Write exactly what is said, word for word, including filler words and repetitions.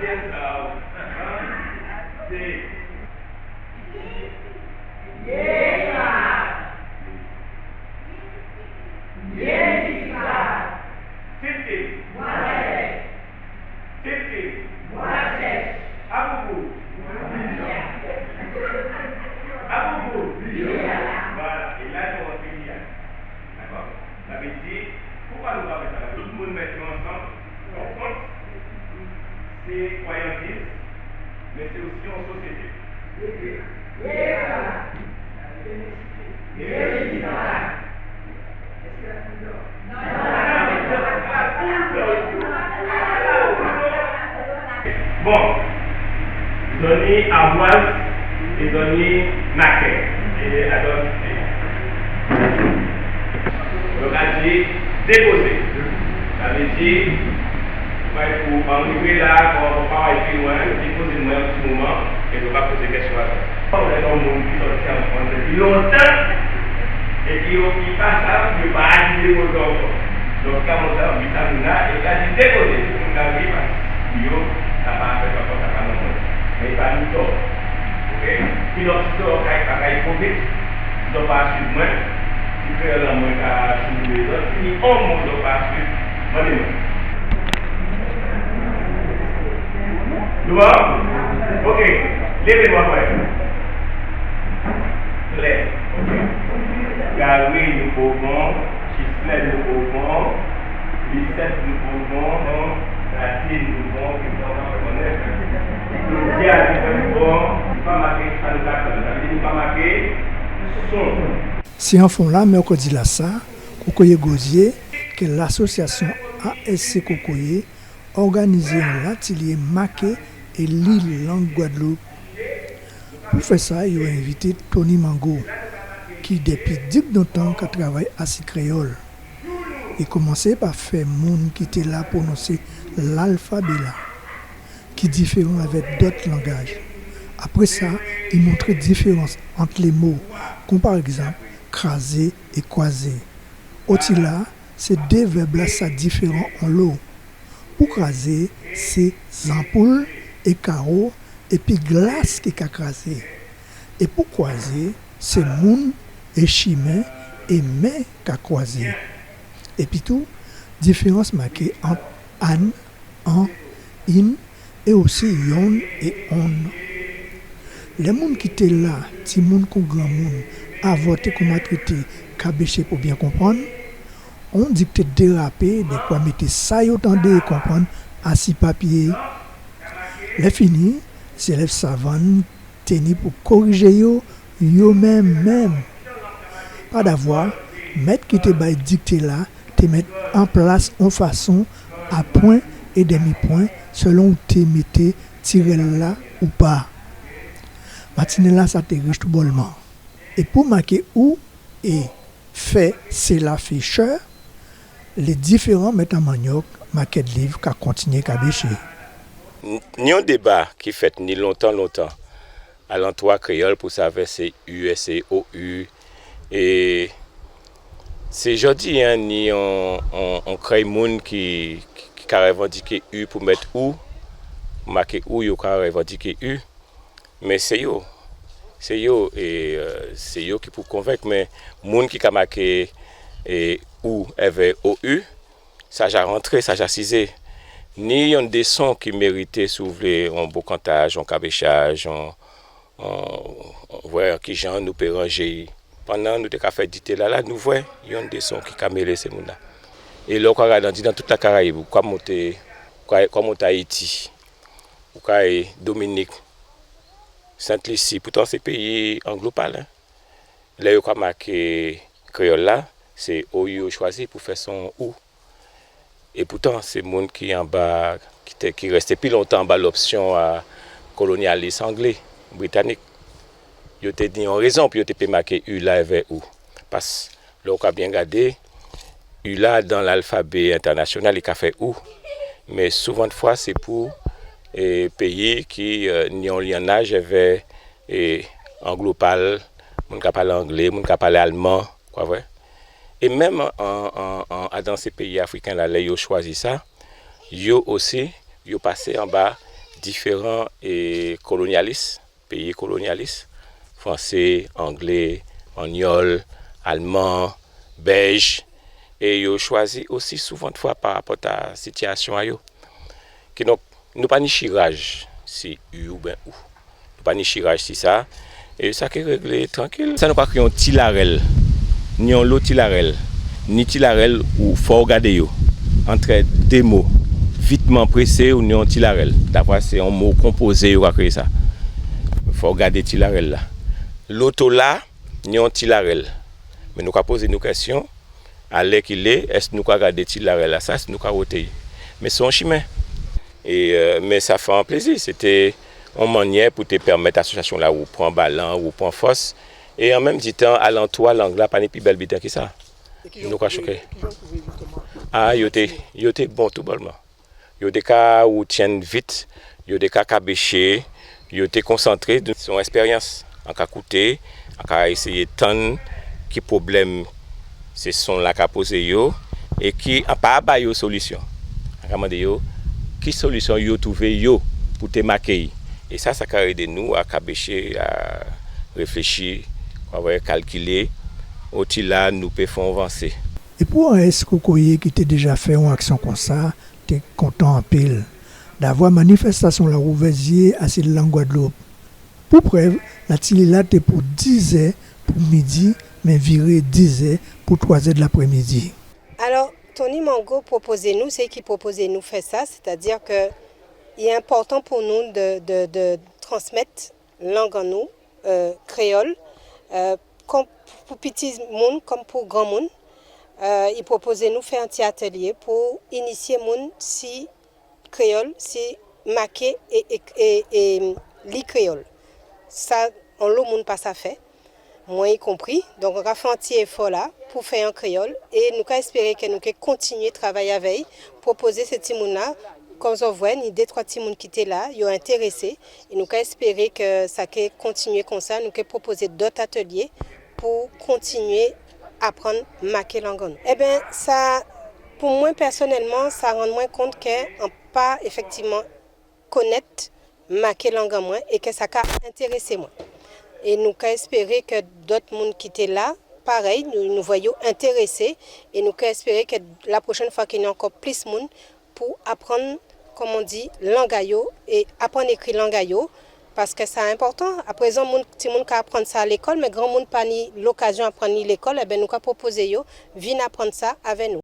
Yes, uh, uh, the Fifteen. Fifteen. Aboubou. Aboubou. Voilà. É la, nou antré Giyàn. Dakò? Sa vé di, poukwa nou pa fè sa? Tout moun mèt yo ansanm, on kont, sé kwayantis, mé sé osi on sosyété. Bon, zòn ni Awaz é zòn ni Makè é Adòl Sité. Yo ka di dépozé. Sa vé di, ou pa, ou pa rivé la, kon, ou pa alé pi lwen, dépozé mwen on ti moman, é nou ka pozé kèsyon a sa. Ou lé on moun ki sòti an Frans dépi lontan, épi yo, ki pa sav, yo pa di dépozé ankò. Donk, ka monté an bis a moun-la, é ka di dépozé, pou moun ka vini, pas yo, sa pa fèt ankò, sa pa nòmal. Mé pa nou tò. Oké? Ki lòt tò, kay, pa kay pwofit, zò pa swiv mwen, si kréyòl an mwen ka choumé lézòt, si ni on mo zò pa swiv, mande mwen. Nou bon? Oké. Lévé mwen, frè. Klè. Oké. Gari nou poko bon, chislè nou poko bon, lisèt nou poko bon, radin nou bon, ki bon, nou pa konnen. Klodya nou bon, nou pa maké sa nou ka tann. Sa vé di nou pa maké son. Sé an fon-la, mèkrèdi-lasa, Kokoyé Gozyé, ke lasosyasyon A S C Kokoyé òganizé on latyélyé maké é li lang Gwadloup. Pou fè sa, yo envité Tony Mango, ki dépi digdontan ka travay asi kréyòl. I komansé pa fè moun ki té la pwononsé lalfabé-la, ki diféran avè dòt langaj. Apré sa, i montré diférans ant lé mo, kon pa ègzanp, krazé é kwazé. Otila, sé dé vèb-lasa diféran onlo. Pou krazé, sé zanpoul é kawo épi glas ki ka krazé. É pou kwazé, sé moun é chimen é men ka kwazé. Épi tou, diférans maké ant an, an, in, é osi yonn é onn. Lè moun ki té la, timoun kon granmoun, avòté kon matrité, kabéché pou byen konprann, on dikté dérapé, dèkwa mété sa yo tandé é konprann asi papyé. Lè fini, sé élèv Savann té ni pou korijé yo, yo menm menm. Padavwa, mèt ki té bay dikté-la té mèt an plas on fason a pwen é dèmi pwen, sèlon ou té mété tirèl-la ou pa. Matiné-lasa té rich toubòlman. É pou maké ou é fè séla fè chè, lé diféran mèt an mannyòk, makèt liv ka kontinyé kabéché. N-, ni on déba ki fèt ni lontan, lontan, alantou a kréyòl pou savè sé u, èske sé o u. É sé jòdi, en, ni on, on, on krèy moun ki, ki, ki ka révandiké u pou mèt ou, maké ou, yo ka révandiké u. Mé sé yo, sé yo, é, euh, sé yo ki pou konvenk, mé moun ki ka maké, é, ou èvè o u, sa ja rantré, sa ja sizé. Ni yonn dé son ki mérité, si ou vlé, on bokantaj, on kabéchaj, on, on, on vwè kijan nou pé ranjé. Pandan nou té ka fè dikté-la, la, nou vwè yonn dé son ki ka mélé sé moun-la. É lè ou ka gadé andidan tout Lakarayib, ou ka monté, ou ka, ou ka monté Ayiti, ou ka, é, Dominik, Sent-Lisi, poutan sé péyi anglopal, en. Lè yo ka maké kréyòl-la, sé o u yo chwazi pou fè son ou. É poutan, sé moun ki anba, ki té, ki rèsté pi lontan anba lopsyon a kolonyalis anglé, britanik. Yo té ni on rézon pou yo té pé maké u la èvè ou. Pas, lè ou ka byen gadé, u la, dan lalfabé entènasyonal, i ka fè ou. Mé souvantfwa, sé pou, é, péyi ki, euh, ni on lyannaj èvè, é, anglopal, moun ka palé anglé, moun ka palé alman, ou ka vwè. É menm an, an, an, adan sé péyi afriken-la, lè yo chwazi sa, yo osi, yo pasé anba Diféran é kolonyalis, péyi kolonyalis, fransé, anglé, panyòl, alman, bèlj, é yo chwazi osi souvantfwa pa rapòt a sitiyasyon a yo. Kidonk, nou pa ni chiraj si u oubyen ou. Nou pa ni chiraj si sa. É sa ké réglé trankil. Sa nou ka kriyé on ti larèl, ni onlo ti larèl, ni ti larèl ou fò ou gadé yo. Antrè dé mo, vitman, présé, ou ni on ti larèl. Davwa sé on mo konpozé yo ka kriyé sa. Fò ou gadé ti larèl-la. Loto-la, ni on ti larèl. Mé nou ka pozé nou kèsyon, alèkilé, èskè nou ka gadé ti larèl-lasa, èskè nou ka woté'y? Mé sé on chimen. É, euh, mé sa fè an plézi. Sé té on mannyè pou té pèmèt asosyasyon-la woupran balan, woupran fòs. É an menm di tan, alantou a lang-la, pa ni pi bèl biten ki sa. Nou ka choké. A, yo té, yo té bon toubòlman. Yo té ka woutyenn vit, yo té ka kabéché, yo té konsantré. Sé on èspéryans. An ka kouté, an ka éséyé tann ki pwoblèm sé son-la ka pozé yo, é ki an pa ba yo solisyon. An ka mandé yo ki solisyon yo twouvé yo pou té maké'y. É sa, sa ka édé nou a kabéché, a réfléchi, a kalkilé, otila nou pé fè on vansé. É pou an èskoukoyé ki té déja fè on aksyon konsa, té kontan anpil davwa manifèstasyon-la ouvè zyé asi lang Gwadloup. Pou prèv, latilé-la té pou dizè pou midi, mé viré dizè pou twazè di laprémidi. Alò, Tony Mango pwopozé nou, sé ki pwopozé nou fè sa, sétadi ke i enpòtan pou nou de, de, de transmèt lang an nou, euh, kréyòl, euh, kon pou piti moun kon pou granmoun. Euh, i pwopozé nou fè on ti atélyé pou inisyé moun si kréyòl, si maké é, é, é, é li kréyòl. Sa, onlo moun pa sa fè, mwen i konpri. Donk, an ka fè on ti éfò la pou fè an kréyòl é nou ka èspéré ke nou ké kontinyé travay avè'y, pwopozé sé timoun-la. Kon zò vwè, ni dé twa timoun ki té la, yo entérésé. É nou ka èspéré ke sa ké kontinyé konsa, nou ké pwopozé dòt atélyé pou kontinyé aprann maké lang an nou. Ében, sa, pou mwen pèsonèlman, sa rann mwen kont ke an pa éfèktivman konnèt maké lang an mwen é ke sa ka entérésé mwen. É nou ka èspéré ke dòt moun ki té la, parèy, nou, nou vwè yo entérésé, é nou ka èspéré ke la pwochèn fwa ki ni ankò plis moun pou aprann, kòman di, lang a yo é aprann ékri lang a yo, paske sa enpòtan. Aprézan, moun, timoun ka aprann sa lékòl, mé granmoun pa ni lokazyon aprann li lékòl, ében, nou ka pwopozé yo vin aprann sa avè nou.